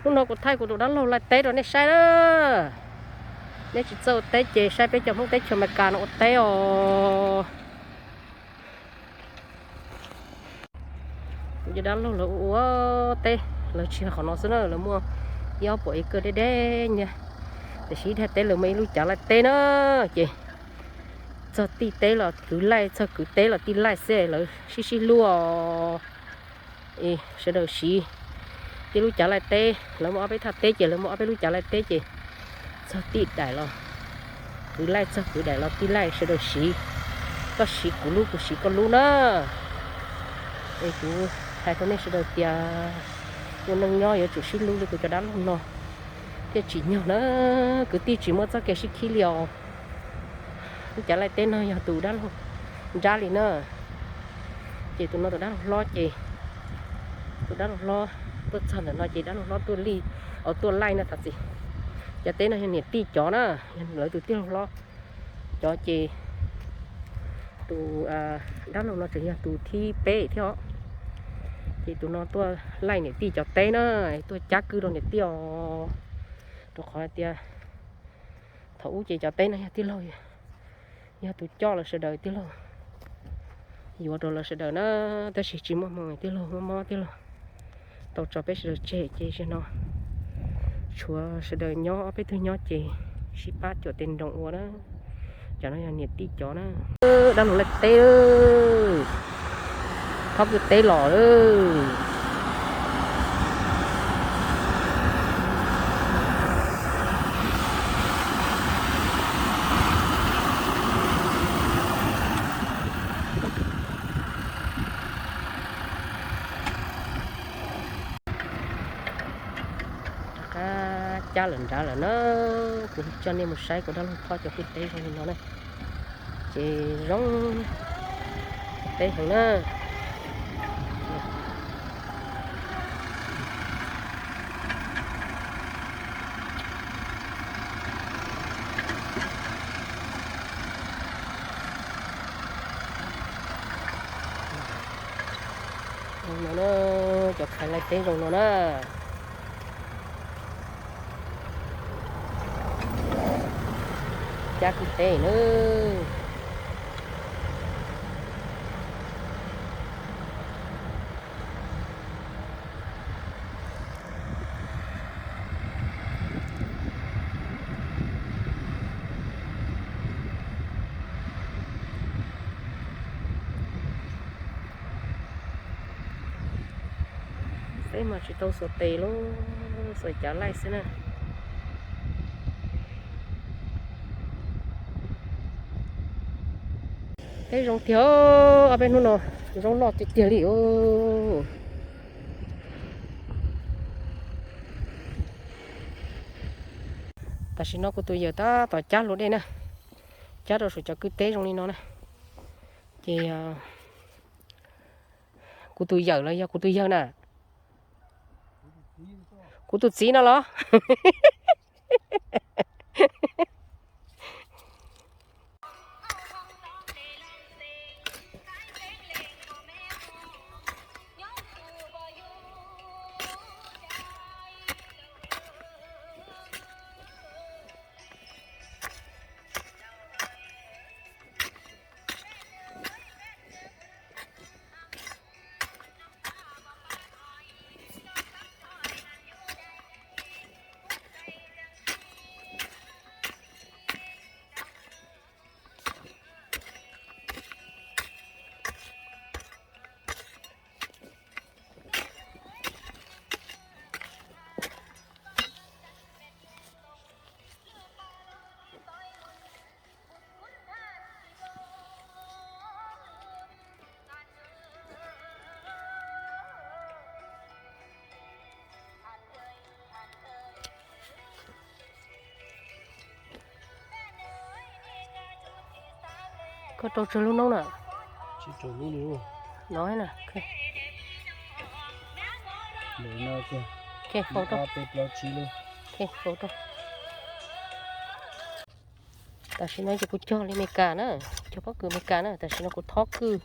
Hnub no kuv thaij kuv tus dab laug laij teb rau nej saib na. Nej tsis txawj ua teb ces saib peb cov Hmoob teb chaws Amelikas no ua teb os. Kuv cov dab laug lawv ua ua teb, lawv tsis yog qhov no xwb na, lawv muaj ib ob puas acre deb deb nyag. Tiam sis ib daim teb lawv muaj ib lub cav laij teb na, ces txog tij teb los kwv laij, txog kwv teb los tij laij xwb, lawv sib sib hlub os. Sawv daws siv tib lub cav laij teb, lawv muaj ob peb thaj teb ces lawv muaj ob peb lub cav laij teb ces txog tij daim los kwv laij, txog kwv daim los tij laij, sawv daws siv. Koj siv kuv lub, kuv siv koj lub na. Es kuv hais rau nej sawv daws tias ua neej nyob yuav tsum sib hlub li kuv cov dab laug no thiaj tsim nyog na. Kwv tij tsis muaj txoj kev sib khib li os. Lub cav laij teb no yog tus dab laug nrab li na. Ces tus no tus dab laug hlob ces, tus dab laug hlob tuaj txog ntawm no ces dab laug hlob tuaj li, tuaj laij no thov txim. Cov teb no yog niam tij cov na, yog lawv tus tij laug hlob cov ces tus dab laug no tseem yog tus thib peb thiab os. Ces tus no tuaj laij niam tij cov teb na, tuaj cab kwj rau niam tij os. Rau qhov hais tias thaum ub ces cov teb no yog tij laug, yog tus coj lawv sawv daws, tij laug yuav rau lawv sawv daws na, tab sis tsis muaj hmoo, tij laug mob mob tij laug tau tso peb sawv daws tseg ces zaum no tshuav sawv daws nyob ob peb tug nyob ces sib pab cuam tes nroos ua na. Cov no yog niam tij cov na. Dab laug laij teb, thob kwj teb los lawm. Rov qab cab lawm nrad lawm na. Kuv coj nej mus saib kuv dab laug thob cov kwj teb zoo li no na. Ces zoo teb heev na. Zoo no na, cov khais laij teb zoo no na. Cab kwj teb na. Peb mas tsis tau xuas tes lauj, xuas cav laij xwb na. Teb zoo tiag, ob peb hnub no zaub loj tiag tiag li os. Tam sim no kuv tus yawm tab tom cab luas dej na, cab rau saum cov kwj teb zoo li no na. Ces kuv tus yawm los yog kuv tus yawg na? Kuv tus txiv no los? Koj rau tsawg lub noob na? Tsis rau lub li. No na. Faus rau. Faus rau. Tam sim no ces kuv cog li Amelikas na, cog pob kws Amelikas na, tam sim no kuv thob kwj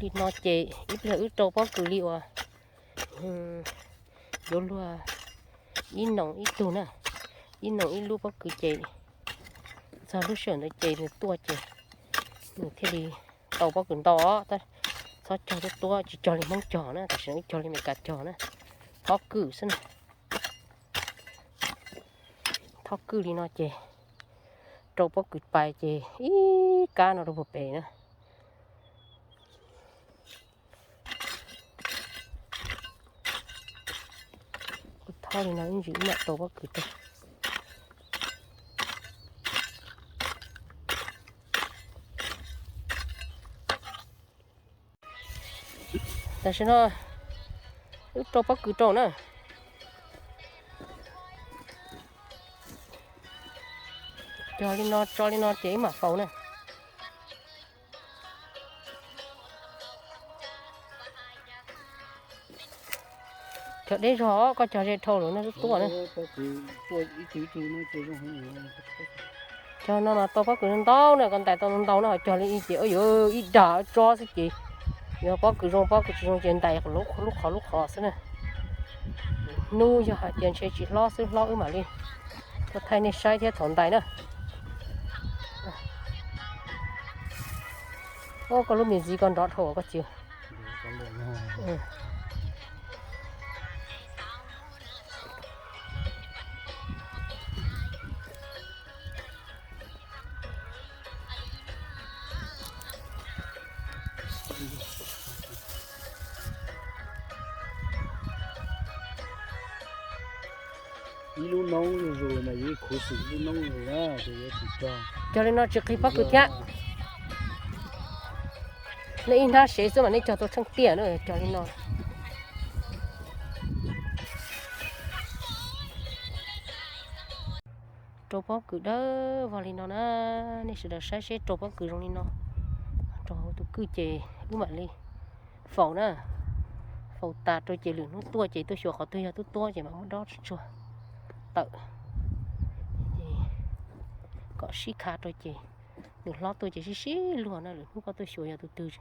li no ces ib pliag wb rau pob kws li uas yuav luag ib noo ib tug na, ib noo ib lub pob kws ces txog lub sij hawm ntawd ces nws tuaj ces nws thiaj li tau pob kws ntau os. Tab txhob cog tuab tuab, tsis cog li Hmoob cog na, tam sim no wb cog li Amelikas cog na, thob kwj xwb na. Thob kwj li no ces rau pob kws pais ces ib kab no rau puag pem na. Kuv thob li no ib ntsis wb mam rau pob kws rau. Tam sim no wb rau pob kws rau na. Cog li no tso li no ces wb mam faus na. Cog deb zog, koj cog ze dhau lawm no twb tuaj na. Cog no mas tau pob kws ntau na, koj ntais tau ntau na, ho cog li ib ces yuav ib dag tsob xwb ces yog pob kws zoo pob kws tsis zoo ces ntais lub qhov lub qhov xwb na. Hnub yog hais tias ntshe tsis hlob xwb hlob wb mam li tuaj thaij nej saib thiab thaum ntais na. Koj lub me ntxiv koj nrov dhau koj txiv. Ib lub noob zuj zus mas yuav khuv xim lub noob zuj zus na, ces yuav tsum cog. Cog li no tsis qhib pob kws thiab. Nej ib hnab sev xwb mas nej cog tau tsheej tiam na, cog li no. Rau pob kws dawb vog li no na, nej sawv daws saib seb rau pob kws zoo li no. Rau hauv tus kwj ces wb mam li faus na. Faus tas rau ces lwm hnub tuaj ces tuaj xyuas qhov twg yog tuab tuab ces mam muab dob tsuag tsuag tawm. Kom sib kha rau ces nws hlob tuaj ces sib sib luag na, lwm hnub koj tuaj xyuas yog tus twg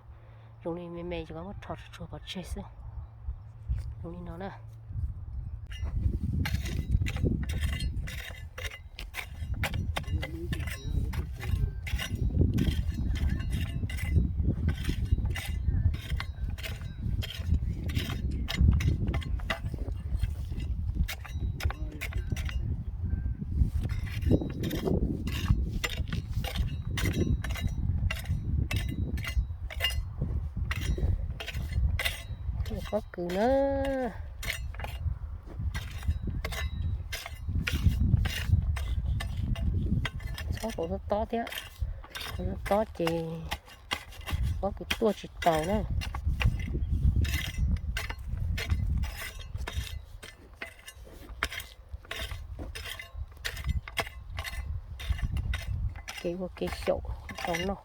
zoo li me me ces koj muab rho tsuag tsuag pov tseg xwb. Zoo li no na. Pob kws na. Txhob faus tob tob thiab, faus tob tob ces pob kws tuaj tsis taus na. Kev ua kev xyaum tau noj.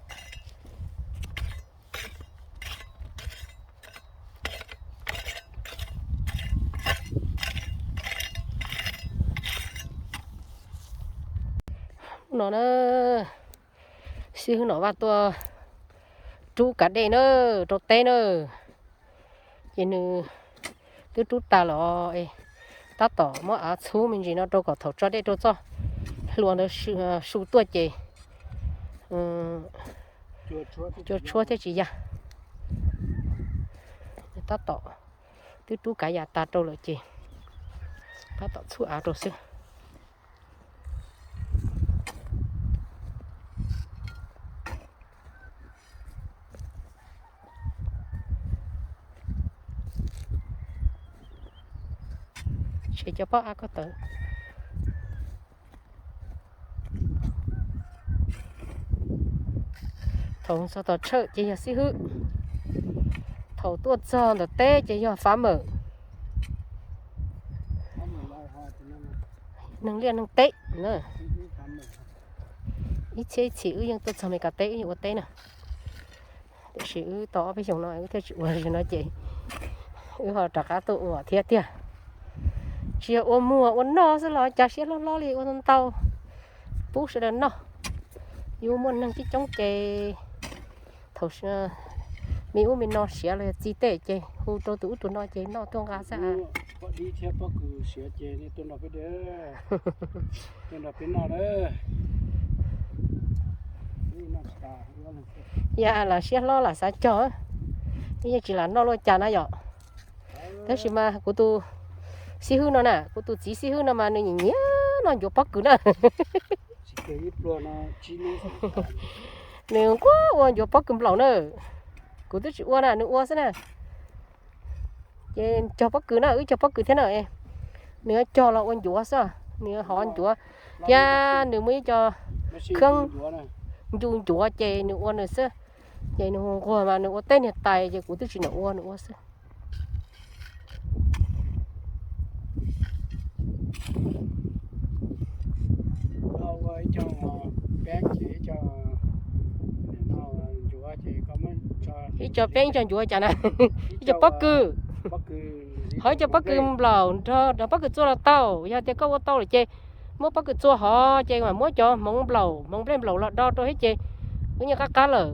Hnub no na, xib hwb Nom Vaj tuaj rub kav dej na, rau teb na. Ces nws twb rub tag los, tab tom muab av txhub me ntsis no rau kom thaum tso dej rau txoj hlua ntawd su tuaj ces cua tshuab thiaj tsis ya. Tab tom twb rub kav yam tas rau lawm ces tab tom txhub av rau xwb. Tshem cov pob av ko tawm. Thaum txog tom tshawj ces yog xib hwb, thaum tuaj txog ntawm teb ces yog farmer. Neeg liaj neeg teb na. Ib txhiab ib txhis wb yeej tuaj txog Meskas teb wb yeej ua teb na. Tiam sis wb tau ob peb xyoos no wb thiaj tsis ua li no ces wb ho rov qab tuaj ua thiab tiag. Tsis yog ua muag ua noj xwb los cas siab hlob hlob li ua ntau pub sawv daws noj. Yus muaj neeg coob coob ces thaum me ub me no siav los yog txi tej ces hu rau tus ub tus no ces noj tuaj nqa xwb. Ib thiab pob kws siav ces nej tuaj nrog peb de, tuaj nrog peb noj na. Yam lam siab hlob lam xav cog, yeej tsis lam noj luaj cas na yom. Tab sis mas kuv tus xib hwb no na, kuv tus txiv xib hwb no mas nws nyiam nyiam noj ncuav pob kws na. Nws nquag ua ncuav pob kws nplaum na. Kuv twb tsis ua na, nws ua xwb na. Ces cog pob kws na, wb cog pob kws thiab na. Nws cog los ua ncuav xwb, nws hov ncuav thiab nws muaj ib co kheeb ncu ncuav ces nws ua nws xwb. Ces nws nquag mas nws ua tej niag tais ces kuv twb tsis niam ua, nws ua xwb. Ib co peb ib co ncuav cas na, ib co pob kws, ho ib co pob kws nplaum nrog pob kws txua los tau. Yog tias koj ua tau lawm ces muab pob kws txua hov ces mam muab cov hmoov nplaum, hmoov nplej nplaum los do rau thiab ces wb nyiam qab qab lawm.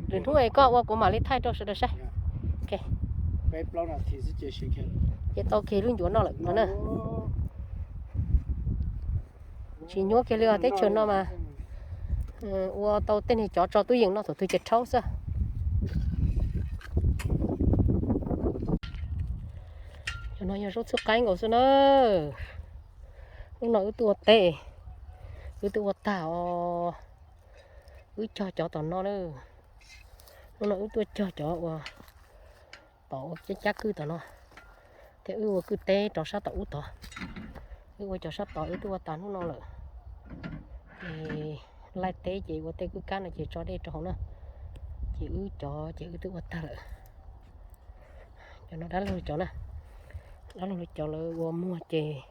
Lwm hnub es koj ua kuv mam li thaij rau sawv daws saib. Ces tau kiag lub ncuav no lawm no na. Tsis nyuaj kiag li os, teb chaws no mas ua tau tej niag cov tso tub yees noj thaum twg ces rhaub xwb. Cov no yog zaub txhwb qaib nkaus xwb na. Hnub no wb tuaj ua teb, wb tuaj ua tag os. Wb cog cov tom no na. Hnub no wb tuaj cog cov uas tom ua cab cab kwj tom no, thiab wb ua kwj teb rau sab tom ub tod. Wb ua cov sab tod wb twb ua tas hnub no lawm. Ces laij teb ces ua tej kwj kab no ces tso dej rau hauv na. Ces wb cov ces wb twb ua tag lawm. Cov no dab laug cov na, dab laug cov lawv ua muag ces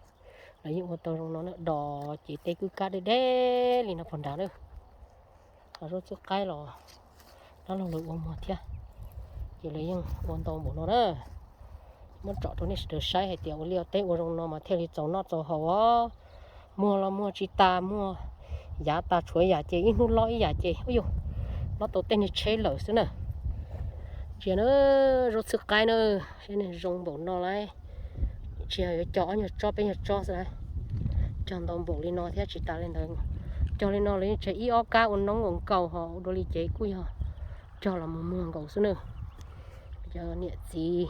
lawv yeej ua tau zoo no na, do ces tej kwj kab deb deb li no puag nrad na. Ho zaub txhwb qaib los dab laug lawv ua muag thiab, ces lawv yeej ua ntau npaum no na. Muab tsom rau nej sawv daws saib hais tias ua liaj teb ua zoo no mas thiaj li txaus noj txaus haus os. Muag los muag tsis tas, muag yav tas tshuav yam ces ib hnub lob ib yam ces, ub yuj, lob tau tej niag tsheb lawm xwb na. Ntsia na, zaub txhwb qaib na, saib zoo npaum no lauj. Tsis yog yuav cog ob nyuag tsob peb nyuag tsob xwb lauj, cog ntau npaum li no thiab tsis tas li ntawd. Cog li no los yeej tseg ib ob kab ua noob ua nkaus ho ua dua li ces kuj yog cog los mus muag nkaus xwb na. Cov niam txiv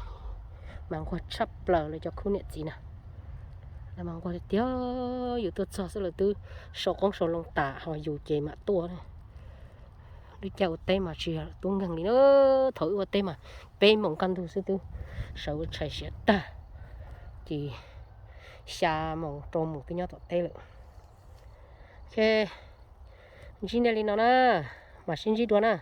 mas nquag tshaj plaws, lawv cov khub niam txiv na. Lawv mas nquag tiag tiag, yus tuaj txog xwb lawv twb sau qoob sau loo tas ho yus ces mam tuaj. Lub caij ua teb mas tsis yog tub nkeeg li na. Thaum wb ua teb mas peb moos kaj ntug xwb twb sawv ua tshais siav tag, ces xya moos rau mus twb nyob tom teb lawm. Ces ntsib nej li no na, mam sib ntsib dua na.